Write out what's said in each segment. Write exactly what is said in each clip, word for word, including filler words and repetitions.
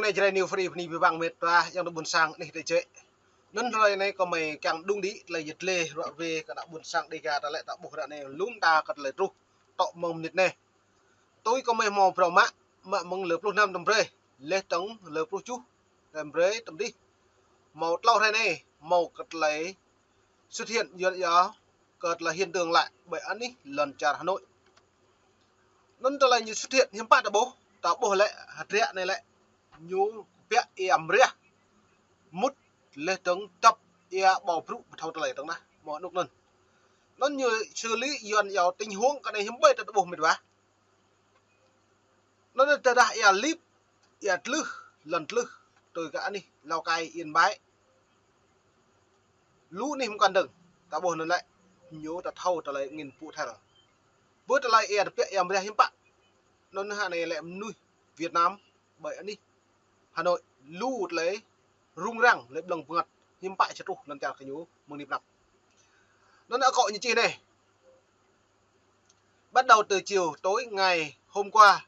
Anai Jrai New Free bơni abih bang mĕt wa ayŏng adơi ƀuôn sang anih tơčĕ. Anŭn tơlơi anai kơmơi kiăng đung đĭ tơlơi yet lĕ ruă wê kơ ană ƀuôn sang Dega ta lĕ ta ƀuh ră anai lŏm ta kơ tơlơi truh tŏ mơ̆ng mơnit anai. Tui kơmơi hmâo phrâo mă, mă mơ̆ng lơ pluh năm tơm brơi, leh tơ̆ng lơ pluh tơjuh tơm brơi tơm dih. Hmâo tlâo hrơi anai, hmâo kơ tơlơi xuất hiện yua yua kơ tơlơi hiện tượng lĕ ƀơi anih lŏn čar Hà Nội. Anŭn tơlơi ñu xuất hiện hiư̆m pă ta ƀuh, ta ƀuh lĕ hơdră anai lĕ ñu kơpiă ia mơriah mŭt leh dơ̆ng dăp ia ƀâo brŭ ƀu thâo tơlơi dơ̆ng nah, hmâo anŭn anŭn. Anŭn ñu xử lý yua yua tình huống kơ anai hiư̆m ƀơi ta ƀuh mĕt wa. Anŭn tơdah ia lip, ia tlưh, lŏn tlưh, tui kơ anih Lào Cai, Yên Bái. Lu anih mơkăn dơ̆ng, ta ƀuh anŭn lĕ, ñu ta thâo tơlơi ngĭn pŭ thel. Bơ tơlơi ia tơpiă ia mơriah hiư̆m pă. Anŭn hă anai lĕ mơnuih Việt Nam, ƀơi anih Hà Nội, lu tơlơi rŭng răng, lĕ blơ̆ng bơngăt, hiư̆m pă čơtruh lŏn čar kơ ñu, mơ̆ng anai pơ anăp. Anŭn akŏ ñu čih anai. Bắt đầu từ chiều tối ngày hôm qua,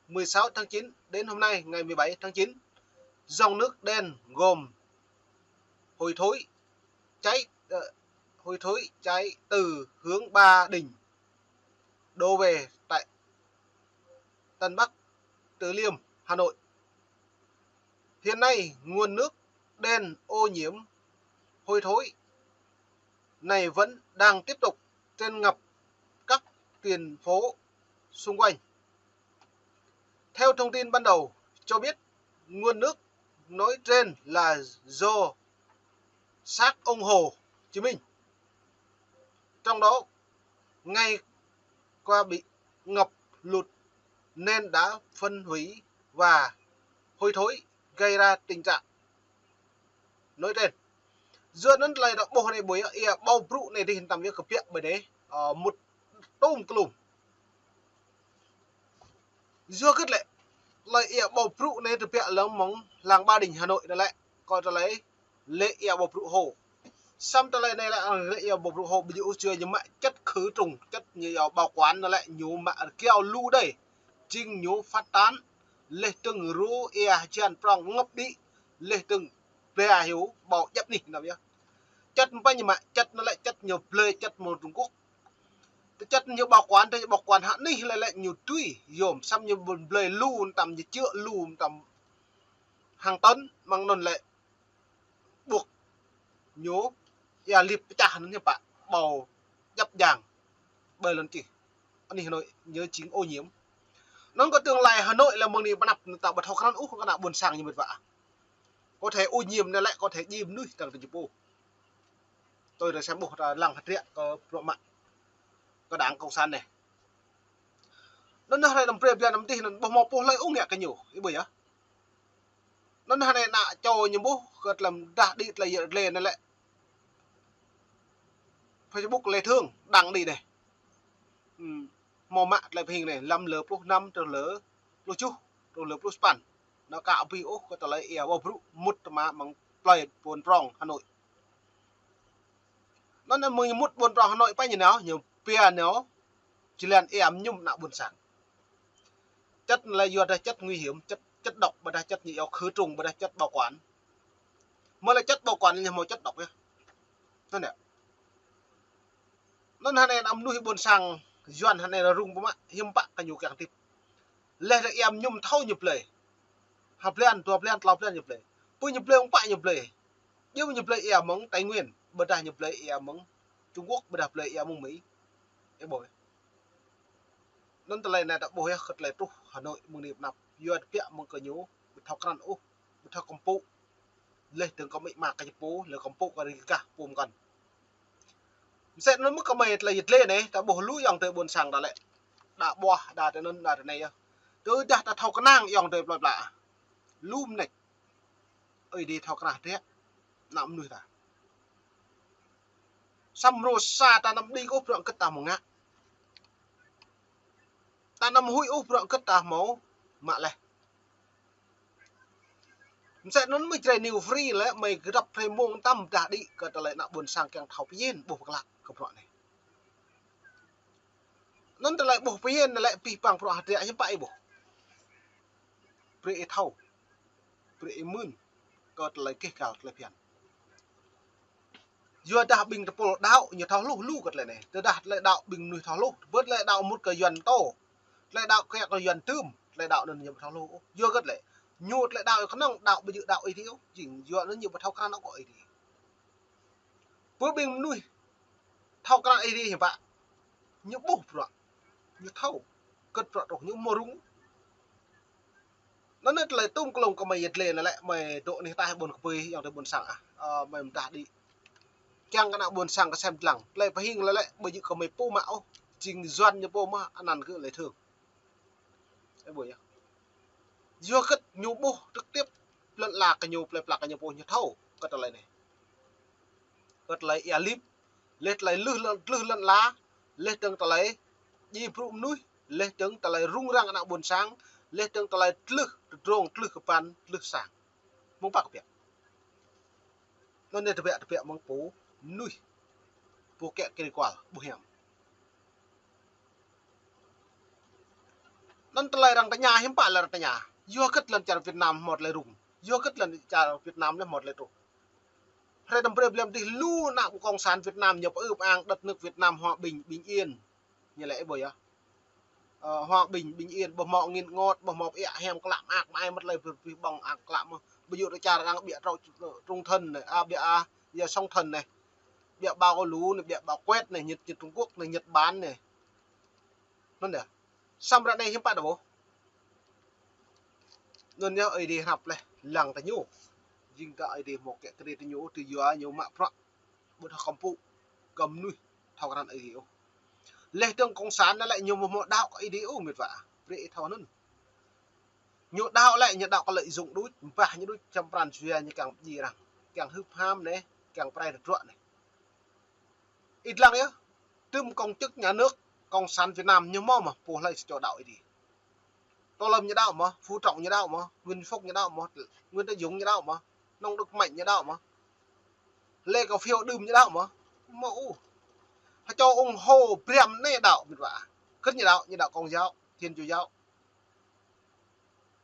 mười sáu tháng chín, đến hôm nay, ngày mười bảy tháng chín, dòng nước đen gồm hôi thối cháy, ờ, hôi thối cháy từ hướng Ba Đình đổ về tại Tân Bắc, Từ Liêm, Hà Nội. Hiện nay, nguồn nước đen ô nhiễm, hôi thối này vẫn đang tiếp tục tràn ngập các tuyến phố xung quanh. Theo thông tin ban đầu cho biết, nguồn nước nói trên là do xác ông Hồ Chí Minh, trong đó ngày qua bị ngập lụt nên đã phân hủy và hôi thối, gây ra tình trạng nói trên. Yua anŭn tơlơi ta ƀuh anai ƀơi ia ƀâo brŭ anai dih tăm ia kơpiă ƀơi anai, ơ, mŭt tŭm klum. Yua hơget lĕ, tơlơi ia ƀâo brŭ anai tơbiă lơ̆m mơ̆ng lăng Ba Đình Hà Nội anai lĕ, kơ tơlơi lĕ ia ƀâo brŭ hô. Samơ̆ tơlơi anai lĕ, lĕ ia ƀâo brŭ hô, ƀu djơ̆ ôh, yua ñu mă chất khử trùng, chất ñu ia bảo quản anai lĕ, ñu mă rơkiao lu đơi. Jing ñu phát tán, leh dơ̆ng rô ia hơjan prong ngập đĭ, leh dơ̆ng blơi hyu ƀâo djăp anih anŭn yơh. Chất mơ̆ng pă ñu mă, chất anai lĕ, chất ñu blơi, chất mơ̆ng Trung Quốc. Tơ chất ñu bảo quản, tơ ñu bảo quản hă anih lĕ lĕ ñu tui, yôm, samơ̆ ñu blơi lu tăm, ñu čư̆ lu tăm hàng tấn, mơ̆ng anŭn lĕ ƀuh ñu ia lip pơčah anŭn hiư̆m pă, ƀâo djăp jang ƀơi lŏn čih. Anih Hà Nội ñu jing ô nhiễm. Anŭn kơ tương lai Hà Nội lĕ mơ̆ng anai pơ anăp ta ƀu thâo krăn ôh kơ ană ƀuôn sang ñu mĕt wa. Có thể ô nhiễm anai lĕ, có thể jing mơnuih dơ̆ng tơjuh pô. Tui tơlơi sem ƀuh ta lăng hơdră kơ bruă mă kơ Đảng Cộng sản anai. Anŭn hă anai năm brơi blan năm dih anŭn ƀu hmâo pô hlơi ôh ngă kơ ñu, ih ƀuh yơh. Anŭn hă anai ană čô ñu ƀuh kơ tlam dah đĭ tơlơi yet lĕ anai lĕ. Facebook Lê Thương đăng đĭ anai. Ừm, hmâo mă tơlơi pơhing anai, lăm lơ pluh năm truh lơ pluh tơjuh, truh lơ pluh sapăn. Anŭn ka abih ôh kơ tơlơi ia ƀâo brŭ mŭt tơma mơ̆ng plơi ƀôn prong Hà Nội. Anŭn mơ̆ng ñu mŭt ƀôn prong Hà Nội pă ñu nao, ñu pia nao, jơlan ia mơñum ană ƀuôn sang. Chất anai lĕ yua dah chất nguy hiểm, chất, chất độc, ƀôdah chất ñu iâu khử trùng, ƀôdah chất bảo quản. Mơ̆ lĕ chất bảo quản ñu hmâo chất độc yơh. Anŭn yơh. Anŭn hă anai ană mơnuih ƀôn sang Yuan hă anai rơnŭk pơmă hiư̆m pă kơ ñu kiăng tip. Leh dah ia mơñum thâo ñu blơi. Ha blan, dua blan, tlâo blan ñu blơi. Pô ñu blơi mơ̆ng pă ñu blơi. Jing ñu blơi ia mơ̆ng Tây Nguyên, ƀôdah ñu blơi ia mơ̆ng Trung Quốc, ƀôdah blơi ia mơ̆ng Mỹ. Ih ƀuh. Anŭn tơlơi anai ta ƀuh yơh kơ tơlơi truh Hà Nội mơ̆ng anai pơ anăp. Yua tơbiă mơ̆ng kơ ñu, ƀu thâo krăn ôh, ƀu thâo kơmpŭ. Leh dơ̆ng kơ amĭ ama kơ čơpô, leh kơmpŭ kơ rĭ gah pô mơkăn. Mơsĕ anŭn mơ̆ kơmơi tơlơi yet lĕ anai, ta ƀuh lu ayŏng adơi ƀuôn sang ta lĕ. Đa ƀuah, đa tơ anŭn, đa tơ anai yơh. Tơdah ta thâo kơnang ayŏng adơi plơi pla. Lu mơneč. Ơi Adai thâo krah drek ană mơnuih ta. Samơ̆ rô sa ta anăm đĭ ôh bruă hơget ta hmâo ngă. Ta anăm huĭ ôh bruă hơget ta hmâo mă leh. Mơsĕ anŭn mơ̆ Jrai New Free lĕ, mơi grăp hrơi mông tăm dah đĭ kơ tơlơi ană ƀuôn sang kiăng thâo pơyên ƀuh pơklă kơ bruă anai. Anŭn tơlơi ƀuh pơyên lĕ pih păng bruă hơdră hiư̆m pă ih ƀuh. Brơi ih thâo. brơi ih mưn kơ tơlơi keh kal tơlơi phiăn. Yua dah ƀing tơpul đaŏ ñu thâo hluh lu kơ tơlơi anai. Tơdah tơlơi đaŏ ƀing mơnuih thâo hluh, bơ tơlơi đaŏ mŭt kơ Yuan tô, tơlơi đaŏ kơ Yuan tơm, tơlơi đaŏ anŭn ñu ƀu thâo hluh ôh. Yua kơ tơlơi ñu tơlơi đaŏ kơnơ̆ng đaŏ ƀu djơ̆ đaŏ Ơi Adai ôh, jing yua anŭn ñu ƀu thâo krăn kơ Ơi Adai. Bơ ƀing mơnuih thâo krăn Ơi Adai hiư̆m pă, ñu ƀuh bruă, ñu thâo kơ̆t bruă truh, ñu mơ̆ rŭng. Anŭn anai tơlơi tŭm klông kơ mơi yet lĕ anai lĕ, mơi dŏ anih ataih ƀôn kơpơi, ayŏng adơi ƀôn sang ah, ơ, mơi mơdah đĭ. Kiăng kơ ană ƀôn sang kơ sem dlăng, tơlơi pơhing lĕ lĕ, ƀu djơ̆ kơ mơi pô mă ôh, jing Yuan ñu pô mă, anăn kơ lĕ thương. Ơ, ƀuh yơh. Yua kơ ñu ƀuh trực tiếp, lŏn ala kơ ñu, plơi pla kơ ñu pô ñu thâo kơ tơlơi anai. Kơ tơlơi ia lip, leh tơlơi lưh lŏn, tlưh lŏn ala, leh dơ̆ng tơlơi djai brŭ mơnuih, leh dơ̆ng tơlơi rŭng răng ană ƀôn sang, leh dơ̆ng tơlơi tlưh tơdrong, tlưh kơƀăn, tlưh sang. Mơ̆ng pă kơ biă. Anŭn anai tơbiă, tơbiă mơ̆ng pô mơnuih, pô kĕ kri kual ƀu hiam. Anŭn tơlơi arăng tơña hiư̆m pă lĕ arăng tơña. Yua kơ lŏn čar Việt Nam hmâo tơlơi rŭng. Yua kơ lŏn čar Việt Nam lĕ hmâo tơlơi truh. Hrơi tơm brơi blem dih lu ană cộng sản Việt Nam ñu pơư pơang đất nước Việt Nam hòa bình, bình yên. Ñu lĕ ih ƀuh yơh. Ơ, hòa bình, bình yên, ƀu hmâo angĭn angot, ƀu hmâo pơiă hiam klă mơak mơai mơ̆t lơi bơbih ƀơ̆ng mơak klă mơ̆. Ƀu djơ̆ tơ čar arăng ƀiă trŏ trung thân anai, a, ƀiă, a, ya song thân anai. Ƀiă bao lu anai, ƀiă bao quét anai, Nhật, Nhật Trung Quốc anai, Nhật Bản anai. Anŭn yơh. Samơ̆ ră anai hiư̆m pă đa ƀuh. Anŭn yơh Ơi Adai hrăp leh lăng tơ ñu. Jing kơ Ơi Adai hmâo kĕ kri tơ ñu, tui yua ñu mă bruă ƀu thâo kơmpŭ kơ mơnuih thâo krăn Ơi Adai ôh. Leh dơ̆ng cộng sản anai lĕ ñu ƀu hmâo đaŏ kơ Ơi Adai ôh, mĕt wa. Brơi ih thâo anŭn. Ñu đaŏ lĕ ñu đaŏ kơ lợi dụng đôč, ƀah ñu đôč, čăm pran jua ñu kiăng pơdjai arăng, kiăng hưp ham anai, kiăng pơrai tơdruă anai. Ih lăng yơh, tơm công chức nhà nước cộng sản Việt Nam ñu hmâo mơ̆ pô hlơi sa čô đaŏ Ơi Adai. Tô Lâm ñu đaŏ mơ̆, Phú Trọng ñu đaŏ mơ̆, Nguyễn Phúc ñu đaŏ mơ̆, Nguyễn Tấn Dũng ñu đaŏ mơ̆, Nông Đức Mạnh ñu đaŏ mơ̆, Lê Khả Phiêu đưm ñu đaŏ mơ̆. Mơ̆ ôh. Hơčô ủng hộ Brem anai đaŏ mĕt wa. Kơ ñu đaŏ, ñu đaŏ Công giáo, Thiên Chúa giáo.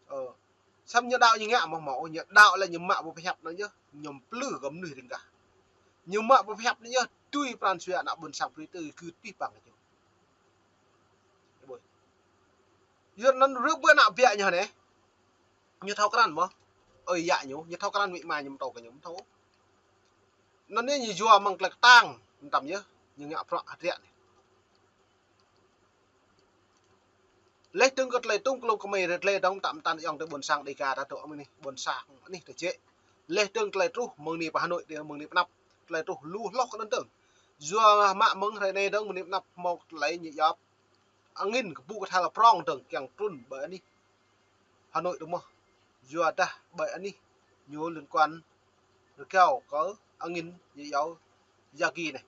Ơ. Samơ̆ ñu đaŏ ñu ngă mơ̆, mơ̆ ôh, ñu đaŏ lĕ ñu mă pơhiăp anŭn yơh, ñu plư kơ mơnuih ring gah. Ñu mă pơhiăp anŭn yơh, tui pran jua ană ƀôn sang brơi tơ gưt pih păng kơ ñu. Ƀuh. Yua anŭn rơ̆ ƀơi ană biă ñu anai. Ñu thâo krăn mơ̆. Ơi yă ñu, ñu thâo krăn amĭ ama ñu mơtô kơ ñu mơtô. Anŭn anai ñu yua mơ̆ng tơlơi kơtang, mơtam yơh, ñu ngă bruă hơdră anai. Leh dơ̆ng kơ tơlơi tŭm klông kơ mơi rơtlê dơ̆ng tăm tăn ayŏng adơi ƀôn sang Dêga ta dŏ mơ̆ng anih, ƀôn sang anih tơjĕ. Leh dơ̆ng tơlơi truh mơ̆ng anih pơ Hà Nội, mơ̆ng anih pơ anăp, tơlơi truh lu hloh kơ anŭn dơ̆ng. Yua mă mơ̆ng hrơi anai dơ̆ng mơ̆ng anih pơ anăp hmâo tơlơi ñu djŏp angĭn kơƀu kơthal prong dơ̆ng kiăng trŭn ƀơi anih Hà Nội dơ̆ng mơ̆. Yua dah ƀơi anih ñu liên quan rơgao kơ angĭn ñu iâu Yagi anai.